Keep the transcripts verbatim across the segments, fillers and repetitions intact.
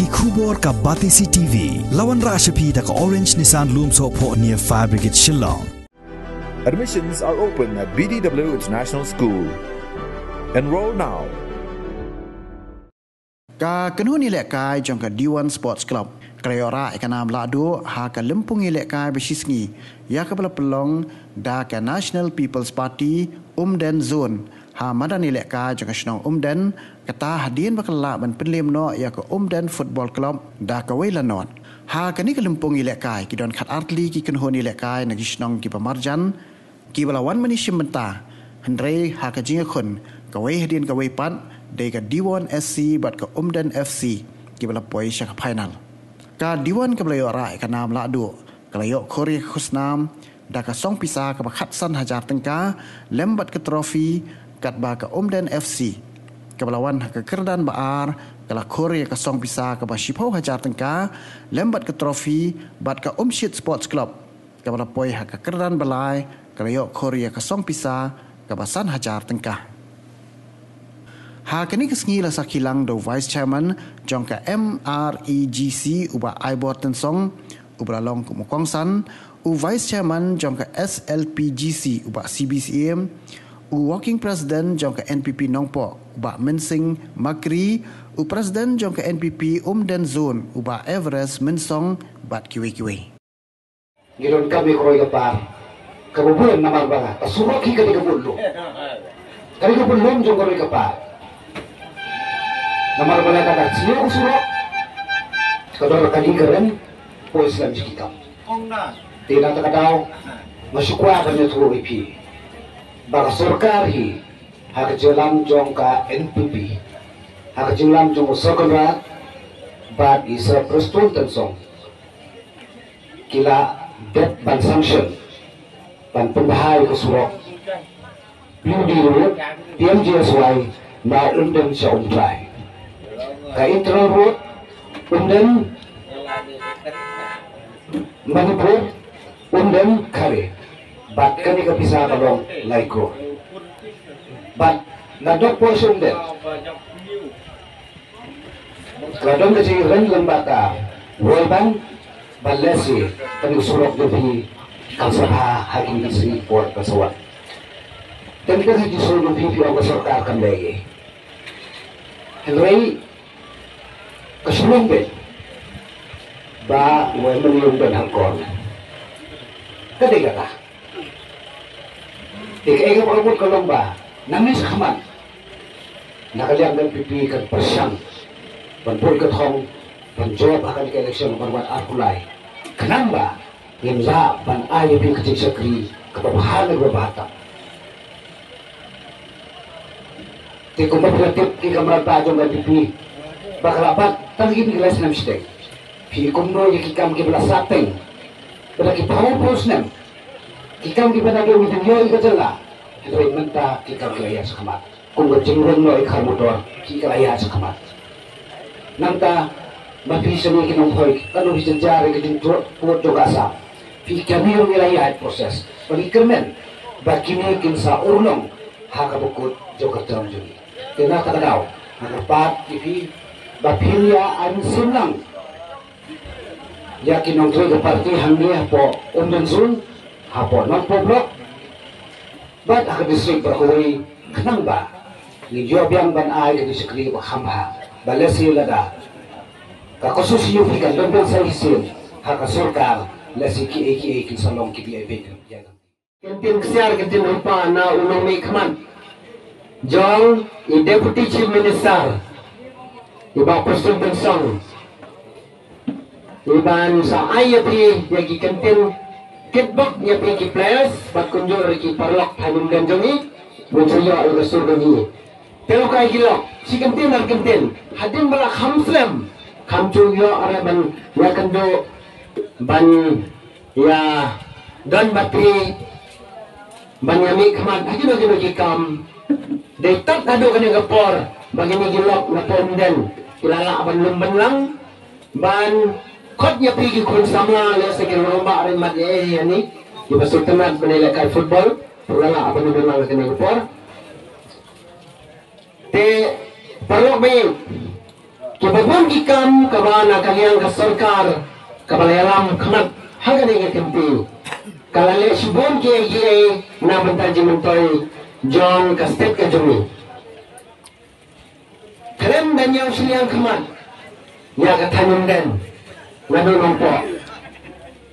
Ki khubor ka Batesi T V. La wanrah sha phi da ka Orange Nissan Lumsohphoh near Fire Brigade Shillong. Admissions are open at B D W International School. Enroll now. Ka kynhun ïalehkai jong ka D one Sports Club ka la ïoh rah ïa ka nam lahduh ha ka lympung ïalehkai ba shisngi ïa kaba la pynlong da ka National People's Party Umden Zone ha madan ïalehkai jong ka shnong Umden, kata hadien ba ka la lah ban pynlem noh ïa ka Umden Football Club da kawei la not. Ha kane ka lympung ïalehkai ki don khatar tylli ki kynhun ïalehkai na ki shnong kiba marjan kiba la wan mane shim bynta, hynrei ha ka jingïakhun kawei hadien kawei pat dei ka D one S C bad ka Umden F C kiba la poi sha ka final. Ka D one kaba la ïoh rah ïa ka nam lahduh ka la ïoh khur ïa ka khusnam da ka song pisa kaba khatsan hajar tyngka lem bad ka trophy, katba ka Umden F C kaba la wan ha ka kyrdan ba ar ka la khur ïa ka song pisa kaba shiphew hajar tyngka lem bad ka trophy, bad ka Umshit Sports Club kaba la poi ha ka kyrdan ba lai ka la ïoh khur ïa ka song pisa kaba san hajar tyngka. Ha kane ka sngi la sakhi lang da u Vice Chairman jong ka M R E G C, u Bah Aibor Tynsong, uba la long kum u kongsan, u Vice Chairman jong ka S L P G C, u Bah C B C M, u Working President jong ka N P P Nongpoh, u Bah Mynsing Makri, u President jong ka N P P Umden Zone, u Bah Everest Mynsong, bad kiwei kiwei. Ngi donkam ïa ka roi ka par kaba bun namar ba ka surok hi ka dei ka bun lum. Ka dei ka bun lum jong ka roi ka par. Namar ba lada ka sniew ka surok, ka dor ka dei ka rem, poi slem shi ki kam. Te na kata ka daw nga shu kwah ban ïathuh ïa phi ba ka sorkar hi, ha ka jingïalam jong ka N P P, ha ka jingïalam jong u Sir Conrad bad i Sir Prestone Tynsong, ki la dep ban sanction ban pynbha ïa ka surok Blue Deal Road, P M G S Y, na Umden sha Umtrai. Ka Internal Road, Umden, Manipur, Umden, Khare. Bad kane ka pisa ka long lai klur. Bad na dok poi sha Umden, ka la don ka jingïalang lem bad ka World Bank, bad lehse kane ka surok jong phi kan sa bha ha kine ki sngi por kan sa wan. Teng teng ha ki surok jong phi phi ong ka sorkar kam leh ei. Hynrei ka shu long beit ba u M L A um don ha kor. Ka dei kata. Te kaei kaba ka mut ka long ba nangne shakhmat na ka liang ka N P P kan pyrshang ban buh ka thong ban jop ha kane ka election ban wan ar kulai, khnang ba ngin lah ban ai ïa phi ka jingshakri kaba bha ne kaba bha tam. Te kumba phi la tip ki kamram ba jong ka N P P ba ka la bat tang ïa phi ki lai snem shiteng. Phi kumno ïa ki kam kiba la sah teng ba da ki phew phew snem. Ki kam kiba naduh ngi dang ïoh ïa ka jylla, hynrei mynta ki kam ki la ïaid shakhmat. Kum ka jingrung noh ïa ka khar motor, ki ka la ïaid shakhmat. Nangta ma phi sngewthuh ki nongpoi, ka nong phi jynjar ïa ka jingthrang pud jong ka Assam. Phi kane ruh ngi la ïaid process ba ngi kyrmen ba kine kin sa urlong ha kaba kut jong ka term jong ngi. Te na kata ka daw nga kyrpad ïa phi ba phin ïa ai mynsiem lang ïa ki nongtrei ka party hangne hapoh Umden Zone, hapoh Nongpoh Block bad ha ka district baroh kawei, khnang ba ngin ïoh biang ban ai ka jingshakri ba kham bha. Ba lehse lada ka constituency phi kan don biang sa shisien ha ka sorkar, lehse kiei kiei kin sa long ki V I P. Kyntien ksiar, kyntien lypa na u nongmihkhmat jong i Deputy Chief Minister, i Bah Prestone Tynsong, i ban sa ai ïa phi ïa ki kyntien kitbok ïa phi ki players bad kumjuh ruh ki paralok ha Umden jong ngi, ban sa ïoh ïa ka sur jong ngi. Te lok ai ki lok shi kyntien ar kyntien, hadien ba la kham slem kham ju ïoh re ban ïakynduh ban ïa don bad phi ban ïa mihkhmat ha kino kino ki kam. Dei tad haduh kane ka por ba kine ki lok na Umden ki la lah ban lum ban lang ban khot ïa phi ki khun samla, lehse ki rangbah rangbah ïa ei ïa ni, kiba sngewtynnat ban ïalehkai football, phi la lah ban lum ban lang ha kane ka por. Te paralok ba ïeit, Ba bun ki kam kaba na ka liang ka sorkar kaba la ïalam khmat ha kane ka kynti. Ka la leh shibun kiei kiei na bynta jingmyntoi jong ka state ka jong ngi. Khlem da ñiew shiliang khmat ïa ka thaiñ Umden naduh Nongpoh.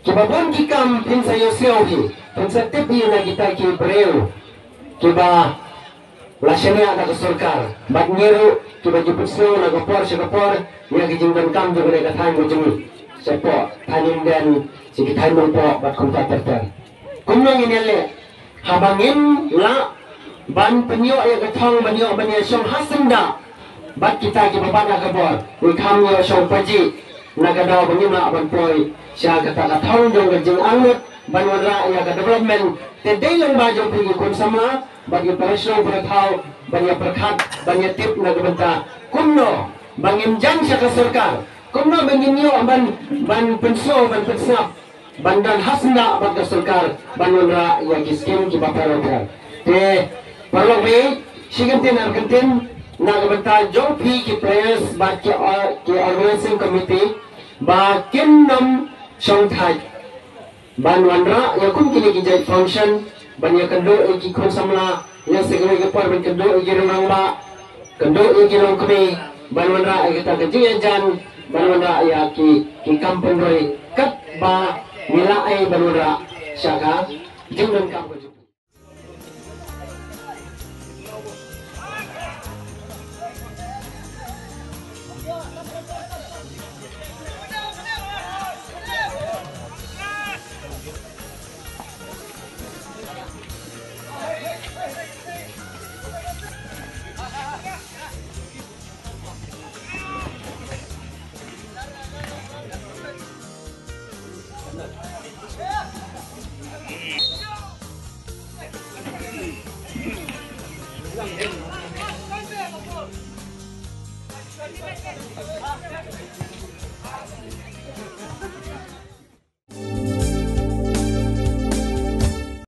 Kiba bun ki kam phin sa ïohsngew hi, phin sa tip hi na kita ki briew kiba la shaniah da ka sorkar, bad ngi ruh kiba ju pynsngew na ka por sha ka por ïa ki jingdonkam jong kane ka thaiñ ka jong ngi, shapoh thaiñ Umden, sha ki thaiñ Nongpoh bad kumta ter ter. Kumno ngin ïaleh haba ngim lah ban pynïoh ïa ka thong ban ïoh ban ïashong ha syndah bad kita kiba bat ha ka bor? Ngi kham ïoh shong pajih na ka daw ba ngim lah ban poi sha kata ka thong jong ka jingangnud ban wanrah ïa ka development. Te dei lyngba jong phi ki khun samla bad ki para shnong para thaw ban ïa pyrkhat, ban ïa tip na ka bynta kumno ba ngin jan sha ka sorkar, kumno ba ngin ïoh ban, ban pynsngew, ban pynsngap, ban don ha syndah bad ka sorkar ban wanrah ïa ki skim kiba pher bapher. Te paralok, ba shi kyntien ar kyntien na ka bynta jong phi ki press bad ki, uh, ki organizing committee ba kin nym shongthait ban wanrah ïa kum kine ki jait function, ban ïa kynduh ïa ki khun samla, ïa sa kawei ka por ban kynduh ïa ki rangbah, kynduh ïa ki longkmie, ban wanrah ïa kita ka jingïajan, ban wanrah ïa ki, ki kam pynroi katba ngi la ai ban wanrah sha ka jingdonkam ka jong